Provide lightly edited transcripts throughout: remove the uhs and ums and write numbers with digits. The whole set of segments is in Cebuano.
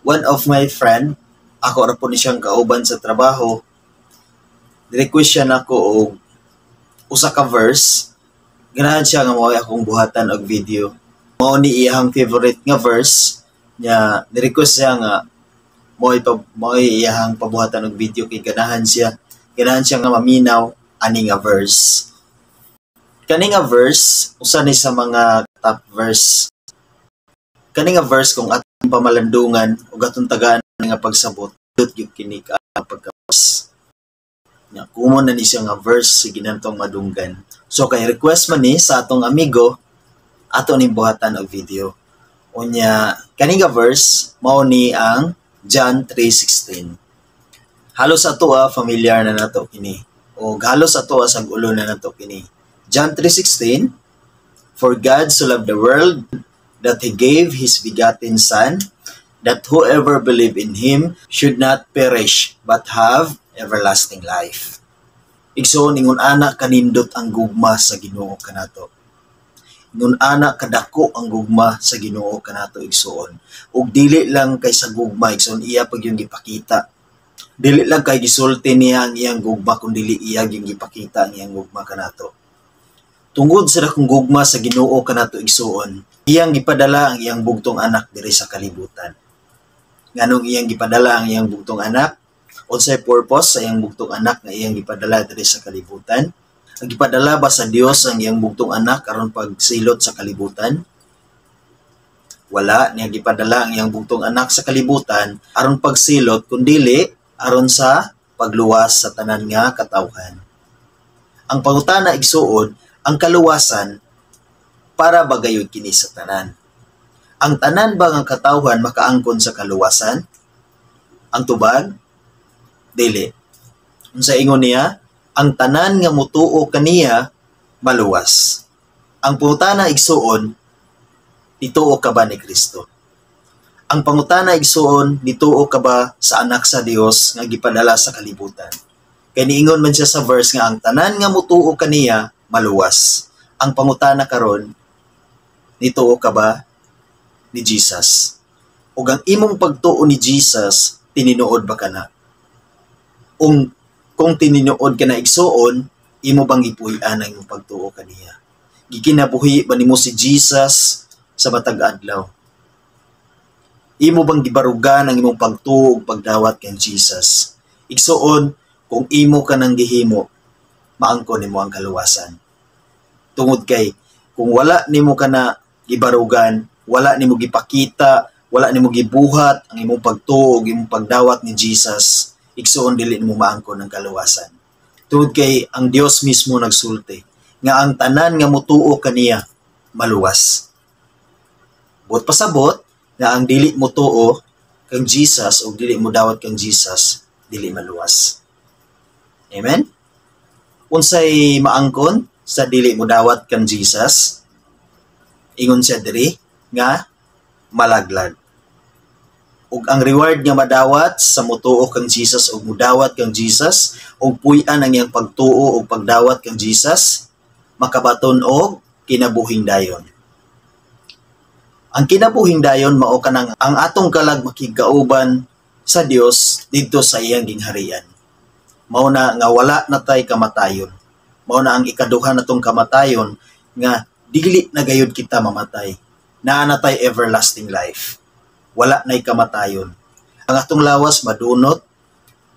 One of my friend, ako ra po ni siyang kauban sa trabaho, request siya nako og usa ka verse. Ganahan siya nga mao akong buhatan og video. Mao ni iyang favorite nga verse nya, ni-request siya nga mao iyang pabuhatan og video kay ganahan siya nga maminaw ani nga verse. Kani nga verse, usa ni sa mga top verse. Kani nga verse, kung atong pamalandungan ug atong tagaan nga pagsabot, dot gyud kini ka pagka-verse. Nya common na ni siya nga verse, sige natong madunggan. So kay request man ni sa atong amigo, ato ning buhatan og video. Unya kani nga verse mao ni ang John 3:16. Halos ato familiar na nato kini. O halos ato sa ulo na nato kini. John 3:16: "For God so loved the world that he gave his begotten Son, that whoever believe in him should not perish but have everlasting life." Igsoon, ingon ana kanindot ang gugma sa Ginoo kanato. Ingon ana kadako ang gugma sa Ginoo kanato, igsoon. Ug dili lang kay sa gugma, igsoon, iya pag yung gipakita. Dili lang kay gisulti niya ang iyang gugma, kun dili iya yung gipakita ang iyang gugma kanato. Tungod sa dakong gugma sa Ginoo kanato, igsoon, iyang gipadala ang iyang bugtong anak diri sa kalibutan. Nganong iyang gipadala ang iyang bugtong anak? Unsay purpose sa iyang bugtong anak nga iyang gipadala diri sa kalibutan? Ang gipadala ba sa Dios ang iyang bugtong anak aron pagsilot sa kalibutan? Wala niya gipadala ang iyang bugtong anak sa kalibutan aron pagsilot, kundili aron sa pagluwas sa tanan nga katawhan. Ang pangutana, igsuon, ang kaluwasan para ba gayud kini sa tanan? Ang tanan ba nga katawhan makaangkon sa kaluwasan? Ang tubag, dili. Unsa ingon niya? Ang tanan nga mutuo kaniya maluwas. Ang pangutana, igsuon, nituo ka ba ni Kristo? Ang pangutana, igsuon, nituo ka ba sa anak sa Dios nga gipadala sa kalibutan? Kay niingon man siya sa verse nga ang tanan nga mutuo kaniya maluwas. Ang pangutana karon, nituo ka ba ni Jesus? Ug ang imong pagtuo ni Jesus, tinuod ba kana? Kung tinuod ka na, igsuon, imo bang gipuy-an ang imong pagtuo kaniya? Gikinabuhi ba nimo si Jesus sa matag adlaw? Imo bang gibarugan ang imong pagtuo ug pagdawat kang Jesus? Igsuon, kung imo ka nang gihimo, maangkon nimo ang kaluwasan. Tungod kay kung wala nimo kana gibarugan, wala nimo gipakita, wala nimo gibuhat ang imong pagtuo ug imong pagdawat ni Jesus, igsuon, dili nimo maangkon ang kaluwasan. Tungod kay ang Dios mismo nagsulti nga ang tanan nga mutuo kaniya maluwas. Buot pasabot nga ang dili mutuo kang Jesus o dili mo dawat kang Jesus, dili maluwas. Amen? Unsay maangkon sa dili mo dawat kang Jesus? Ingon siya diri nga malaglag. Ug ang reward nga madawat sa mutuo kang Jesus ug mudawat kang Jesus ug puy-an ang iyang pagtuo ug pagdawat kang Jesus, makabaton og kinabuhing dayon. Ang kinabuhing dayon mao kanang ang atong kalag makigkauban sa Dios didto sa iyang gingharian. Mao na nga wala na tay kamatayon. Mao na ang ikaduha natong kamatayon nga dili na gayud kita mamatay. Naa na tay everlasting life. Wala na'y kamatayon. Ang atong lawas madunot,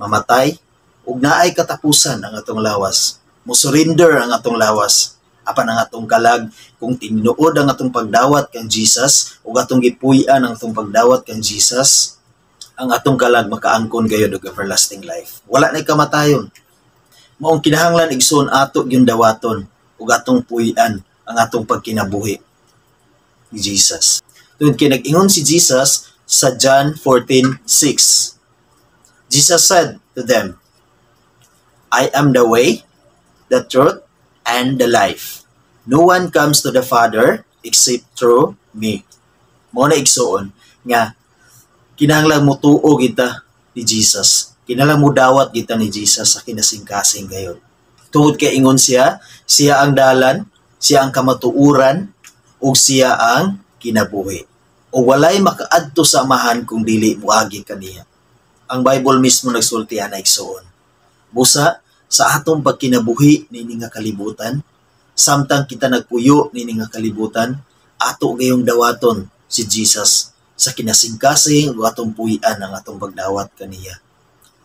mamatay, ug naay katapusan ang atong lawas. Mo-surrender ang atong lawas. Apan ang atong kalag, kung tinuod ang atong pagdawat kang Jesus ug atong gipuy-an ang atong pagdawat kang Jesus, ang atong kalag makaangkon gayud og everlasting life. Wala na'y kamatayon. Maong kinahanglan, igsoon, ato gyud dawaton ug atong puy-an ang atong pagkinabuhi ni Jesus. Tungod kay nag-ingon si Jesus sa John 14:6. Jesus said to them, "I am the way, the truth, and the life. No one comes to the Father except through me." Mao na, igsuon, nga kinahanglan mo tuo kita ni Jesus. Kinahanglan mo dawat kita ni Jesus sa kinasingkasing gayon. Tungod kay ingon siya, siya ang dalan, siya ang kamatuoran, ug siya ang kinabuhi. O walay makaadto sa Amahan kung dili muagi kaniya. Ang Bible mismo nagsulti ana, igsuon. Busa sa atong pagkinabuhi niini nga kalibutan, samtang kita nagpuyo niini nga kalibutan, ato gayong dawaton si Jesus sa kinasingkasing ug atong puy-an ang atong pagdawat kaniya,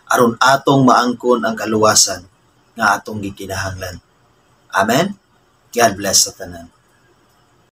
aron atong maangkon ang kaluwasan nga atong gikinahanglan. Amen. God bless sa tanan.